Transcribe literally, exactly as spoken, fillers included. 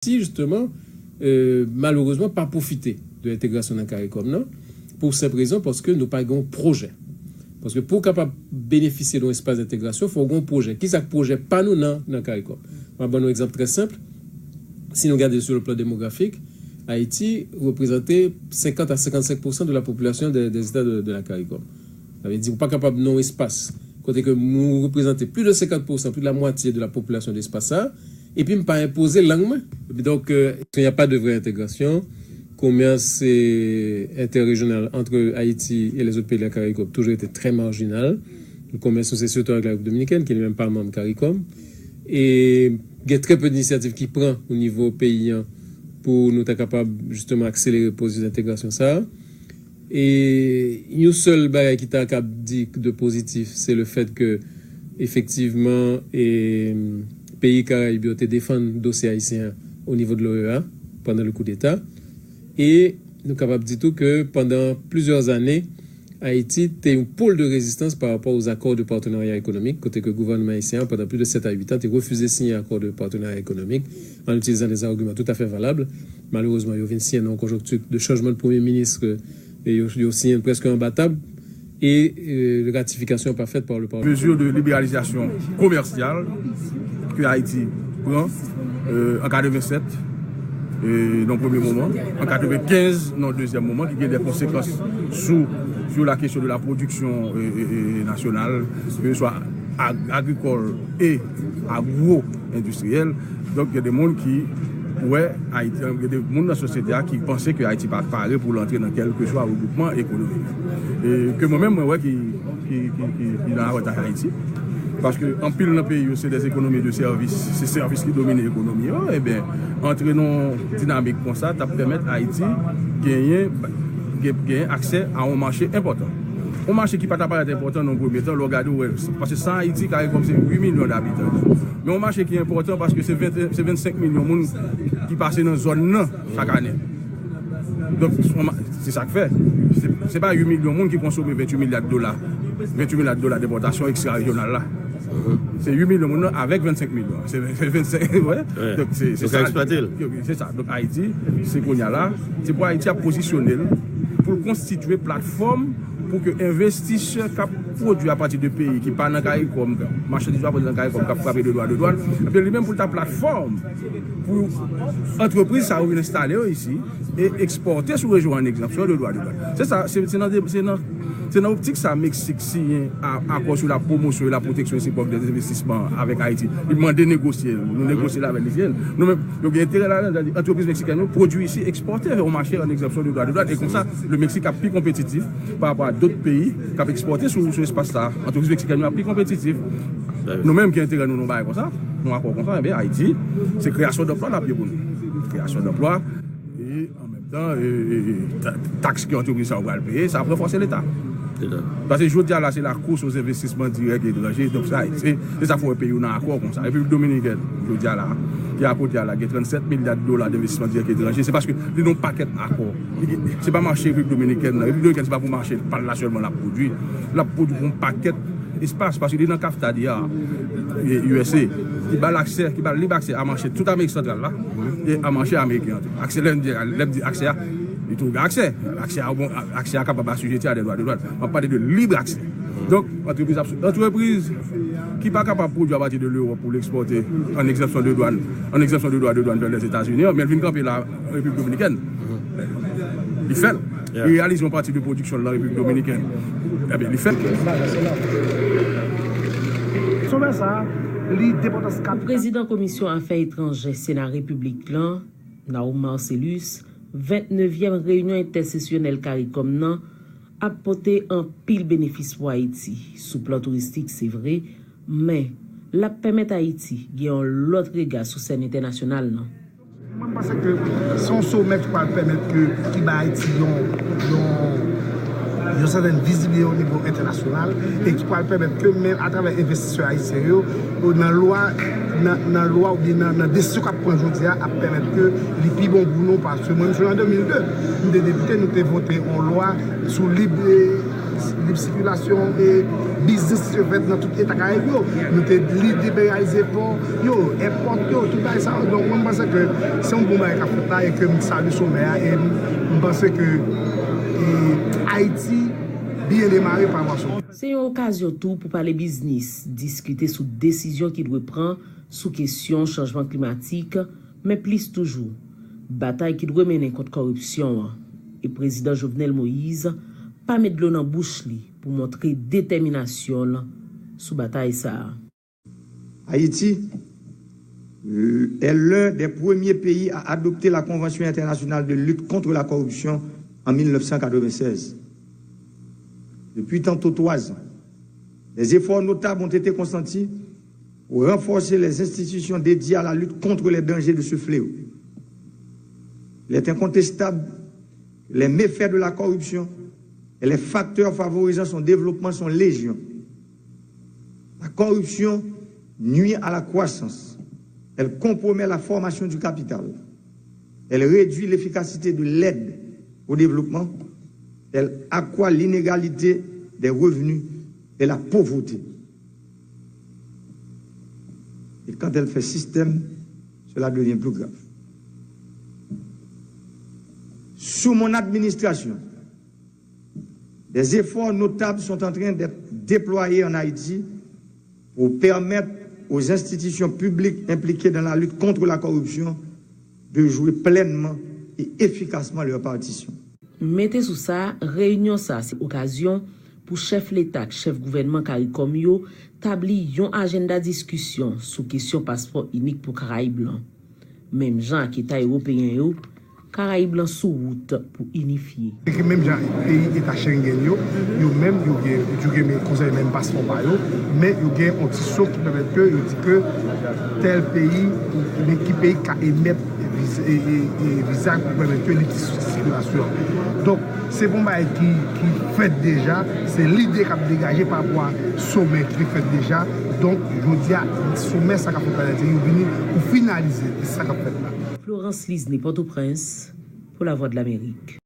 Ayiti, jisteman, euh, malerezman, pa pwofite de entegrasyon nan CARICOM nan, pou senp rezon, paske nou pa gen yon pwojè. Paske pou w kapab benefisye de yon espas entegrasyon, fò w gen yon pwojè. Kisa k pwojè pa nou nan, nan CARICOM? M ap ban nou egzanp trè senp. Si nou gade sou le plan demografik, Ayiti reprezante senkant a senkannsenk pousan de la popilasyon de, des États de, de la CARICOM. Sa vle di, ou pa kapab nan yon espas kote ke nou reprezante plis de senkant pousan, plis de la mwatye de la popilasyon de espas sa, epi m pa enpoze lang mwen. Donk, euh, il n'y a pas de vraie intégration. Commerce, euh, interrégional entre Haïti et les autres pays de la CARICOM toujours été très marginal. Le commerce, c'est surtout avec la République dominicaine, qui n'est même pas membre CARICOM. E gen trè pe de inisyativ ki pran o nivo peyi an pou nou ta kapab, jisteman, akselere pwosesis entegrasyon sa a. E yon sèl bagay ki ta kab di de pozitif, se le fèt ke, efektivman, e, peyi Karayib yo te defann dosye ayisyen an o nivo de l'OEA pandan le koudeta. E nou kapab di tou ke pandan plizyè zane, Ayiti te yon pôle de résistance par rapport aux accords de partenariat économique, kote ke gouvènman ayisyen an, pandan plis de sèt a uit an, te refize siyen akò de partenarya ekonomik, an itilizan des arguments tout à fait valables. Malerezman, yo vin siyen nan yon konjonkti de chanjman de premye minis, e yo, yo siyen prèske anba tab, e, e, ratifikasyon pa fèt pa le Parlement. Mezi de liberalizasyon komèsyal ke Ayiti pran, euh, an katrevennsèt, e, nan premye moman, an katrevenkenz, nan dezyèm moman, ki gen de konsekans sou, sou la kesyon de la pwodiksyon, e, e, e, nasyonal, ke se swa ag-, agrikòl e agwo-endistriyèl. Donk, gen de moun ki wè Ayiti, gen de moun nan sosyete a ki panse ke Ayiti pa pare pou l antre nan kèlkeswa regwoupman ekonomik. E ke mwen menm, mwen wè ki, ki, ki, ki, ki nan avantaj Ayiti. Paske anpil nan peyi yo, se de ekonomi de sèvis, se sèvis ki domine ekonomi yo, ebyen, antre nan yon dinamik konsa, t ap pèmèt Ayiti genyen, gen, genyen aksè a yon mache enpòtan. Yon mache ki pa ta parèt enpòtan nan yon premye tan, lè w gade, w wè, paske san Ayiti, CARICOM se uit milyon dabitan. Men yon mache ki enpòtan paske se ven, se vennsenk milyon moun ki pase nan zòn nan chak ane. Donk, se yon ma-, se sa k fè. Se, se pa uit milyon moun ki konsome venntuit milya de dola, venntuit milya de dola depòtasyon ekstra-rejyonal la. Se uit milyon moun nan avèk vennsenk milyon. Se, se vennsenk, wè. Donk, se, se sa. Yo ka eksplwate l. Yo, se sa. Donk, Ayiti, se kounye a la, se pou Ayiti ap pozisyone l, pou l konstitye platfòm pou ke envestisè k ap pwodui apati de peyi ki pa nan CARICOM, machandiz yo ap rantre nan CARICOM, k ap frape de dwa de dwàn, ebyen, li menm pou l ta platfòm pou antrepriz sa yo vin enstale yo isi e ekspòte sou rejyon an, egzanp, sou de dwa de dwàn. Se sa, se, se nan, se nan, se nan optik sa Meksik siyen a, akò sou la pwomosyon e la pwoteksyon resipwòk dè envestisman avèk Ayiti. Li mande negosye l, nou negosye l avè l, li siyen l. Nou menm, nou gen enterè ladan, antrepriz meksikèn yo pwodui isi, ekspòte, yon mache an egzanp sou de dwa de dwàn, e konsa, le Meksik ap pi konpetitif pa rapò a dòt peyi k ap ekspòte sou, sou espas sa. Antrepriz meksikèn yo ap pi konpetitif. Nou menm ki enterè nou nan bagay konsa, nan akò konsa, ebyen, Ayiti, se kreyasyon danplwa l ap ye pou nou. Kreyasyon danplwa, e an menm tan, e, e, e, ta-, taks ke antrepriz sa yo pral peye, sa ap ranfòse Leta. Paske jodi a la, se la course aux investissements directs étrangers, donk sa, se, se sa fè w wè peyi yo nan akò konsa. Repiblik Dominikèn, jodi a la, ki a kote a la, gen trannsèt milya de dola d envestisman dirèk etranje, se paske li nan yon pakèt akò. Li gen, se pa mache Repiblik Dominikèn nan. Repiblik Dominikèn, se pa pou mache pa l la sèlman l ap pwodui. L ap pwodui pou yon pakèt espas, paske li nan CAFTA, e, U S A, ki ba l aksè, ki ba l lib aksè a mache tout Amerik Santral la, e a mache ameriken an tou. Aksè, lè m di, lè m di aksè a, li tou gen aksè. Aksè a, bon, aksè a kapab asijeti a de dwa de dwàn. M ap pale de lib aksè. Donk, antrepriz ap, antrepriz ki pa kapab pwodui apati de Lewòp pou l ekspòte an egzanpsyon de dwàn, an egzanpsyon de dwa de dwàn vè Lèzetazini, men l vin kanpe la, Repiblik Dominikèn. Li fè l. Li reyalize yon pati de pwodiksyon l nan Repiblik Dominikèn. Ebyen, li fè l. Somè sa a, li depòtans kap. Pou prezidan Komisyon Afè Etranjè Sena Repiblik lan, Naum Marcellus, vennnevyèm reyinyon entèsesyonèl CARICOM nan ap pote anpil benefis pou Ayiti, sou plan touristik, se vre, men l ap pèmèt Ayiti gen yon lòt rega sou sèn entènasyonal lan. Mwen, m panse ke se yon somè ki pral pèmèt ke, ki bay Ayiti yon, yon, yon sètèn vizibilite o nivo entènasyonal e ki pral pèmèt ke, men atravè envestisè ayisyen yo, nan lwa, nan, nan lwa oubyen nan, nan desizyon k ap pran jodi a, ap pèmèt ke li pi bon pou nou, paske mwen, m sonje an de mil de, m te depite, nou te vote yon lwa sou lib, Sikilasyon e biznis ki te fèt nan tout eta Karayib yo. Nou te liberalize pò yo, èpòt yo, tout bagay sa yo. Donk, mwen, m panse ke se yon bon bagay k ap fèt la e ke m salye somè a e m, m panse ke e, Ayiti byen demare pa rapò a somè. Se yon okazyon tou pou pale biznis, diskite sou desizyon ki dwe pran sou kesyon chanjman klimatik, men plis toujou, batay ki dwe mennen kont kòripsyon an. E Prezidan Jovenel Moïse pa met dlo nan bouch li pou montre detèminasyon l sou batay sa a. Haïti est l'un des premiers pays à adopter la Convention internationale de lutte contre la corruption en mille neuf cent quatre-vingt-seize. Depuis tantôt trois ans, des efforts notables ont été consentis pour renforcer les institutions dédiées à la lutte contre les dangers de ce fléau. Il est incontestable que les méfaits de la corruption et les facteurs favorisant son développement sont légion. La corruption nuit à la croissance. Elle compromet la formation du capital. Elle réduit l'efficacité de l'aide au développement. Elle accroît l'inégalité des revenus et la pauvreté. Et quand elle fait système, cela devient plus grave. Sous mon administration, des efforts notables sont en train d'être déployés en Haïti pour permettre aux institutions publiques impliquées dans la lutte contre la corruption de jouer pleinement et efficacement leur partition. Mete sou sa, reyinyon sa a se okazyon pou chèf leta ak chèf gouvènman CARICOM yo tabli yon ajanda diskisyon sou kesyon paspò inik pou Karayib lan. Menm jan ak eta ewopeyen yo, Karayib lan sou wout pou inifye. Se ke menm jan peyi eta Schengen yo, yo menm yo gen, yo gen men konsa menm paspò pa yo, men yo gen yon ti sof ki pèmèt ke yo di ke tèl peyi, men ki peyi ka emèt viza, e, e, e viza pou pèmèt ke li ti sou sikilasyon. Donk, se pa yon bagay ki, ki fèt deja, se lide k ap degaje pa rapò a somè ki te fèt deja. Donk, jodi a, somè sa k ap fèt la, yo vini pou finalize, e se sa k ap fèt la. Florence Lisne, Pòtoprens, pou Lavwadlamerik.